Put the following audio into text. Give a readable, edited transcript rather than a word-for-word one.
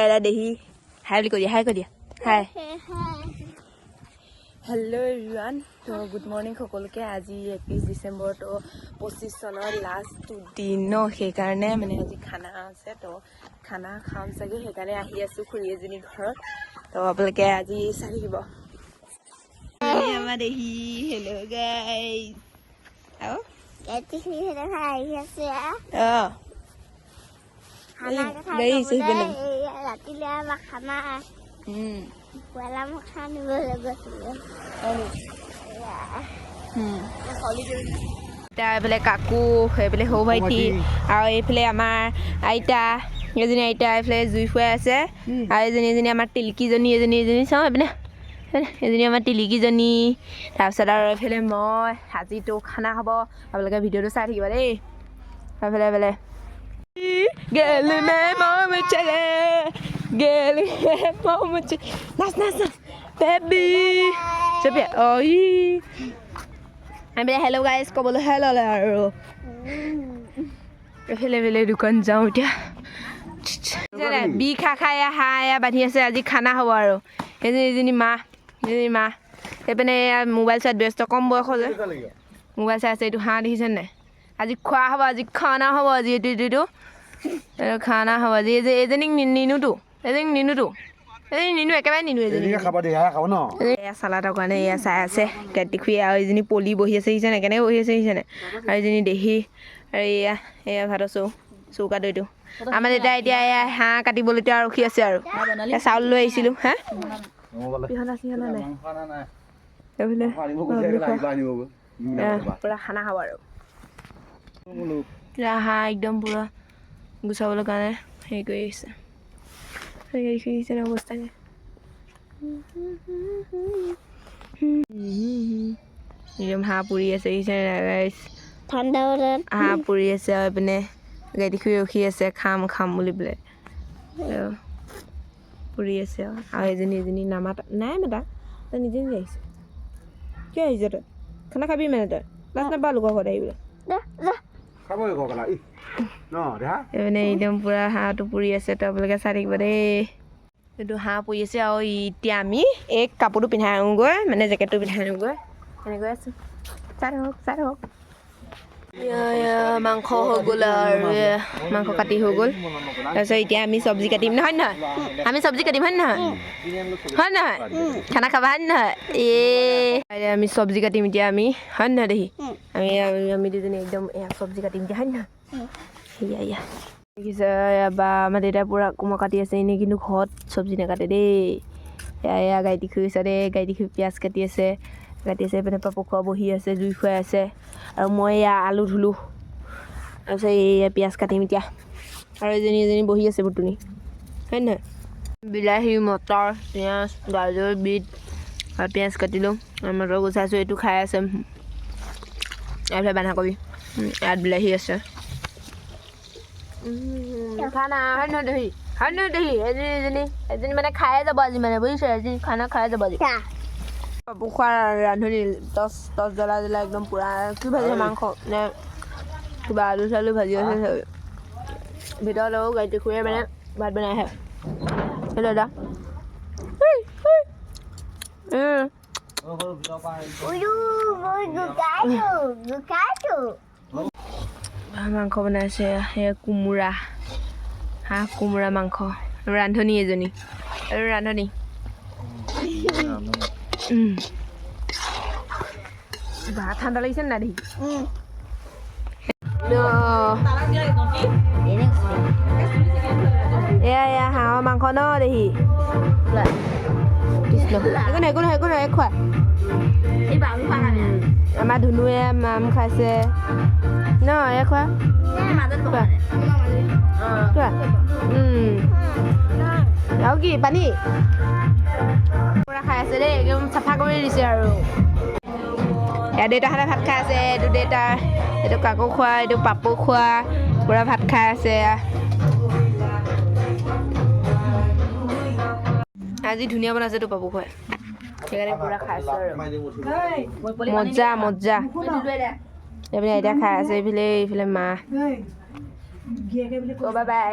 এইফালে দেহি, হাই বুলি কৈ দিয়া, হাই কৈ দিয়া, হাই। হেল্ল' এভৰিৱান, তো গুড মৰ্ণিং সকলোকে। আজি 31 ডিচেম্বৰ, তো 25 চনৰ লাষ্ট দিন ন, সেইকাৰণে মানে আজি খানা আছে, তো খানা খাম চাগে, সেইকাৰণে আহি আছোঁ খুৰী এজনী ঘৰত। তো আপোনালোকে আজি চাই থাকিব। আমাৰ দেহি, হেল্ল' গাইজ। আৰু অঁ, গাড়ী আহিছে সিপিনে। ৰাতিলে আমাৰ খানা। পয়লা মুখ আনিবলৈ গৈছিলো। এতিয়া এইফালে কাকু, এইফালে সৰু ভাইটি আৰু এইফালে আমাৰ আইতা, এজনী আইতা এইফালে জুই ফুৱাই আছে। আৰু এজনী আমাৰ তিলকিজনী, এজনী চাওঁ এইপিনে, এজনী আমাৰ তিলিকিজনী। তাৰপিছত আৰু এইফালে মই। আজিতো খানা হ'ব, আপোনালোকে ভিডিঅ'টো চাই থাকিব দেই। এইফালে গেল মে মম চলে গেল মে মম চলে, নাচ নাচ নাচ বেবী চবে। অ এইফালে হেল্ল' গাইজ ক'বলৈহে ল'লে। আৰু এইফালে দোকান যাওঁ এতিয়া। বি খা খাই এয়া হাঁহ এয়া বান্ধি আছে, আজি খানা হ'ব। আৰু এজনী মা, এজনী মা সেইপিনে এয়া মোবাইল চোৱাত ব্যস্ত, কম বয়সৰ যে মোবাইল চাই আছে। এইটো হাঁহ দেখিছে নাই? আজি খোৱা হ'ব, আজি খানা হ'ব। আজি এইটো খানা হ'ব আজি। এই যে এইজনীক নিনোতো, এজনীক নিনোতো, এজনী নিনো, একেবাৰে নিনো এজনী। খাব দে, খাব ন। এয়া চালাডৰ কাৰণে এয়া চাই আছে কাটি খুৰী। আৰু এজনী পলি বহি আছে, দেখিছে নাই কেনেকৈ বহি আছে, দেখিছে নাই? আৰু এজনী দেহি। আৰু এয়া ভাতৰ চৌকা দৈটো। আমাৰ দেউতাই এতিয়া এয়া হাঁহ কাটিবলৈ এতিয়া ৰখি আছে। আৰু এয়া চাউল লৈ আহিছিলোঁ। হা, পিহনা চিহনা নাই এইফালে। এয়া পূৰা খানা খাব। আৰু এয়া হাঁহ একদম পূৰা গুচাবলৈ কাৰণে হেৰি কৰি আহিছে, হেৰি কৰি আহিছে, অৱস্থা নাই। একদম হাঁহ পুৰি আছে, দেখিছে নাই গাইছ? ঠাণ্ডা বতৰত। হাঁহ পুৰি আছে। আৰু এইপিনে গাড়ী খুৰী ৰখি আছে খাম খাম বুলি পেলাই। আৰু পুৰি আছে। আৰু এজনী নামাতা নাই, মাতা তই নিজে নিজে আহিছ। কিয় আহিছ তই? খানা খাবি মানে তই লাজ নাপা লোকৰ ঘৰত আহিবলৈ? খাব গলা ন দেহা। এইপিনে একদম পূৰা হাঁহটো পুৰি আছে, তই আপোনালোকে চাই থাকিব দেই। এইটো হাঁহ পুৰি আছে। আৰু এতিয়া আমি এই কাপোৰটো পিন্ধাই আনোগৈ, মানে জেকেটটো পিন্ধাই আনোগৈ, এনেকৈ আছোঁ। চাই থাকক, চাই থাকক। এয়া, এয়া মাংস হৈ গ'ল আৰু এয়া মাংস কাটি হৈ গ'ল। তাৰপিছত এতিয়া আমি চব্জি কাটিম নহয়, নহয় আমি চব্জি কাটিম, হয় নহয়? হয় নহয়? খানা খাবা, হয় নহয়? এতিয়া আমি চব্জি কাটিম এতিয়া আমি, হয় নহয় দেহি? আমি দুজনী একদম এয়া চব্জি কাটিম এতিয়া, হয় নহয়? এয়া এয়া দেখিছে, এয়া বা আমাৰ দেউতাই পূৰা কোমোৰা কাটি আছে। এনেই কিন্তু ঘৰত চব্জি নাকাটে দেই। এয়া এয়া গাইটি খুৰী ওচৰতে গাইটি খুৰী পিঁয়াজ কাটি আছে। এইপিনে পাপু খোৱা বহি আছে, জুই খুৱাই আছে। আৰু মই এয়া আলু ধুলোঁ, তাৰপিছত এয়া পিঁয়াজ কাটিম এতিয়া। আৰু এজনী বহি আছে বুটুনি, হয় নহয়? বিলাহী, মটৰ, পিঁয়াজ, গাজৰ, বিট আৰু পিঁয়াজ কাটিলোঁ আৰু মটৰ গুচাইছোঁ। এইটো খাই আছে। এইফালে বন্ধাকবি, ইয়াত বিলাহী আছে। খানা, হয় নহয় দহি? হয় নহয় দহি? এজনী মানে খায়ে যাব আজি, মানে বুজিছে, এজনী খানা খাই যাব আজি। পাপু খোৱা ৰান্ধনি টচ টচ জ্বলাই জ্বলাই একদম পূৰা। কি ভাজিছে? মাংস নে কিবা আলু চালু ভাজি আছে চাগে ভিতৰত। আৰু গাড়ী খুৰীয়ে মানে ভাত বনাই আহে। হেল্ল' দাদা। উৰু মই গুকাইছো গুকাইছো। মাংস বনাইছে, সেয়া কোমোৰা, হাঁহ কোমোৰা মাংস। ৰান্ধনী এজনী আৰু ৰান্ধনী। বা, ঠাণ্ডা লাগিছে নাই দেখি? এয়া এয়া হাঁহৰ মাংস ন দেহি? কৃষ্ণ, একো নহয়, একো নহয়, একো নহয়, খোৱা। আমাৰ ধুনুৱে মাম খাইছে ন? এয়া খোৱা, খোৱা, খোৱা। আৰু কি পানী পূৰা খাই আছে দেই, একদম চাফা কৰি দিছে। আৰু এয়া দেউতাহঁতে ভাত খাই আছে। এইটো দেউতাৰ, এইটো কাকু খোৱা, এইটো পাপু খোৱা, পূৰা ভাত খাই আছে। আজি ধুনীয়া বনাইছে এইটো পাপু খুৱাই, সেইকাৰণে পূৰা খাইছোঁ আৰু মজা মজা। এইপিনে আইতা খাই আছে, এইফালে মা। Bye bye.